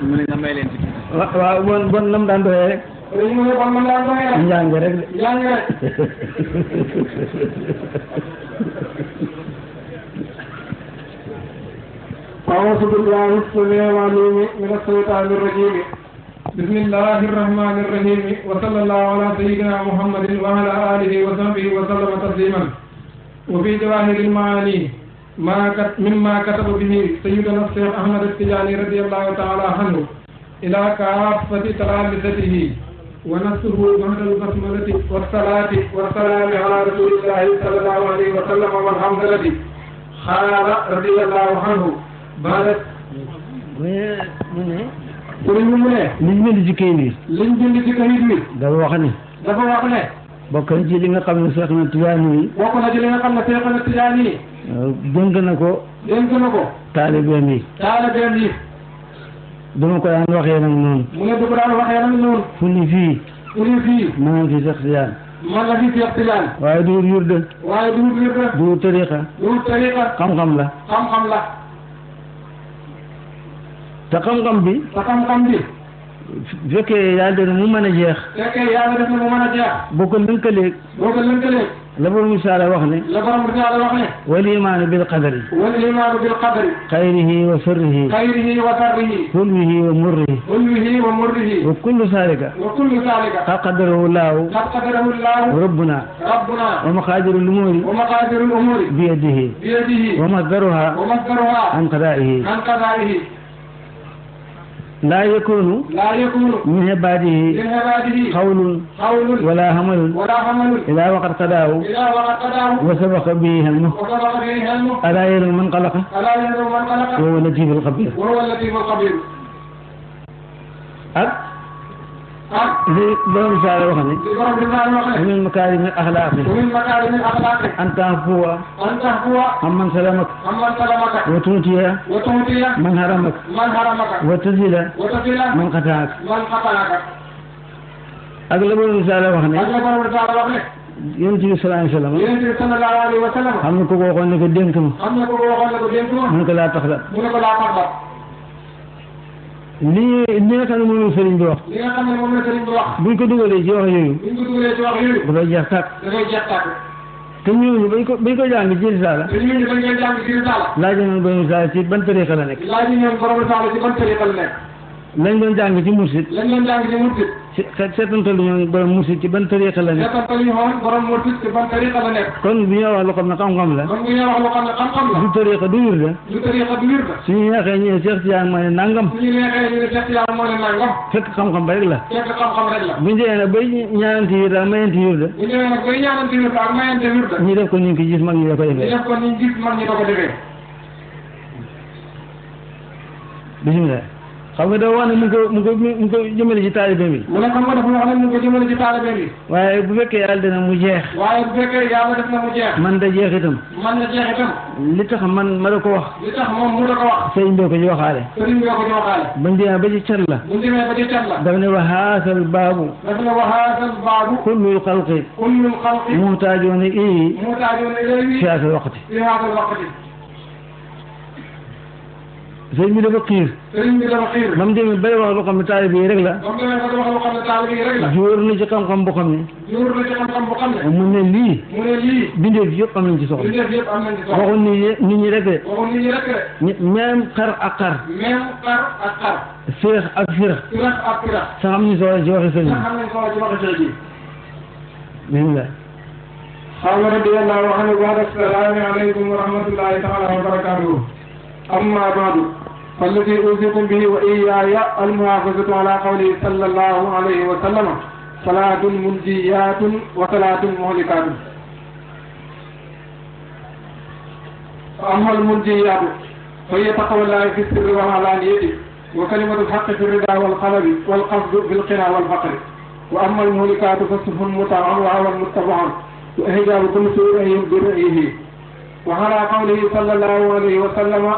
mu ne nga may leen ci. waaw bon nam daan doyee rek. sëriñ mu ne bon nam daan doyee rek. njàng rek de. njàng rek. أعوذ بالله السميع العليم من الشيطان الرجيم بسم الله الرحمن الرحيم وصلى الله على سيدنا محمد وعلى آله وصحبه وسلم تسليما وفي جواهر المعاني مما كتب به سيدنا الشيخ أحمد التجاني رضي الله تعالى عنه إلى كافة تلامذته ونفسه بعد البسملة والصلاة والسلام على رسول الله صلى الله عليه وسلم والحمد لله قال رضي الله عنه baalet mu ne sëriñ bi mu ne liñ bind ci kayit bi liñ bind ci kayit bi dafa wax ne bokk na ci li nga xam ne Seex na Tijaan yi bokk na ci li nga xam ne Seex na Tijaan yi dénk na ko taalibeem yi dama ko daan waxee nag noonu mu ne du ko daan waxee nag noonu fu ni fii maa ngi fi Seex Tijaan man la fi Seex Tijaan waaye du wirde du tariqa xam-xam la te xam-xam bi fekkee yàlla def na mu mën a jeex boo ko lënkaleeg la borom misaala wax ne wal imaanu bil qadari xayrihi wa sharrihi hulwihi wa murrihi wa kullu zaalika qad qadarahu llaahu rabbuna wa maqaadiru l-umuuri biyadihi wa masdaruha an qadaa'ihi لا يكون من عباده قول ولا عمل إذا وقد قضاه وسبق به علمه ألا يعلم من خلق وهو اللطيف الخبير li borom saare wax ne min makaarimi axlaaqi an tahfuwa amman salamaka wa tuutiya man haramaka wa tasila man xataaka ak la borom saare wax ne yonent bi sallallahu alayhi wa sallam xam na ko waxoon ne ko dénk ma mu ne ko laa tax la li nga xam ne moom la sëriñ bi wax. buñ ko dugalee ci wax yooyu. dafay jeex tàkk. te ñooñu bañ ko jàng ci risaala. laaj nañu borom risaala ci ban tariqa la nekk. lañ doon jàng ci mursid. seetantal ñoom borom mursid ci ban tariqa la nekk. kon bu ñu wax lu xam ne xam-xam la. du tariqa du wirda. suñu neexee ñu ne Seex Tijaan moo ne nangam. fekk xam-xam ba rek la. bu ñu demee nag bay ñaananti wirda ak mayanti wirda. ñu def ko ni ñu ko gis mag ñi da ko defee. bismillah. xam nga dafa wax ne mu ngi ko jëmale ci taalibe bi. mu ne xam nga dafa wax ne mu ngi ko jëmale ci taalibe bi. waaye bu fekkee yàlla def na mu jeex. man da jeex itam. li tax man ma da ko wax. moom mu da ko wax. sëriñ bi ko ci waxaale. bañ demee ba ci cat la. daf ne wa haasal baabu. kullul xalqi. muhtaajoona ilayhi. fi haasal waqti. sëriñ bi dafa xiir. ba mu demee bay wax loo xam ne taalibe yi rek la. jóor na ci xam-xam boo xam ne. mu ne lii. bindeef yëpp am nañ ci soxla. waxul nit ñi rek de. même xar ak xar. féex ak firax. sax am nañ soxla ci waxi sëriñ bi. bismillah. xaala radiyallahu anhu wa assalaamu aleykum wa rahmatullahi taala wa barakatuhu. أما بعد فالذي أوصيكم به وإياي المحافظة على قوله صلى الله عليه وسلم صلاة منجيات وصلاة مهلكات. فأما المنجيات فهي تقوى الله في السر والعلانية وكلمة الحق في الرضا والقلب والقصد بالقناع والفقر. وأما المهلكات فالسف مطاع وهوى متبع وإحجاب كل سوء برأيه. وعلى قوله صلى الله عليه وسلم